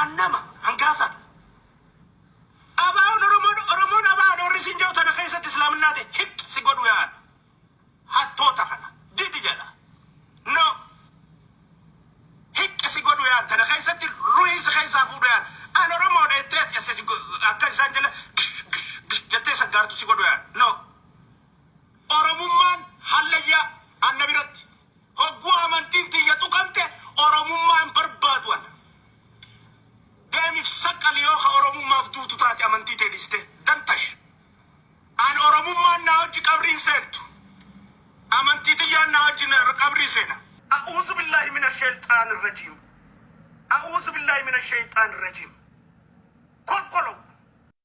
An nama hangaasaadha. Abaa'oon Oromoon Oromoon abaa'oon warri siin jedhu tana keessatti islaaminaa ta'e hiq si godhu yaa'an. Hattoota kana didi jedha. No. Hiq si godhu yaa'an tana keessatti ruhii si keessaa fuudhu yaa'an. An Oromoodha jettee ati as akka isaan jala jettee saggaartu si godhu yaa'an. No. Oromummaan hallayyaa anna biratti. Hogguu amantiin tiyya tuqamte Oromummaan barbaadu ana. Deemif saqqali yoo ka Oromummaaf duutu taate amantii tee dhiiste. Dantash. An Oromummaan naa hojji qabriin seentu. Amantii tiyyaan naa hojji qabrii seena. A'uuzu billaahi mina sheeyxaani rajiim. A'uuzu billaahi mina sheeyxaani rajiim. Kolkolo.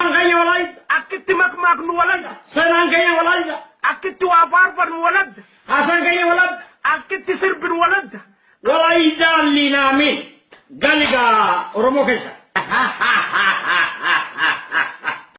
Keenya walaayita. Akkitti makmaaknu waladda. Seenaan keenya walaayita. Akkitti waa faarfannu waladda. Haasaan keenya waladda. Akkitti sirbinu waladda. Walaayita liinaamiin. Galigaa Oromoo keessa.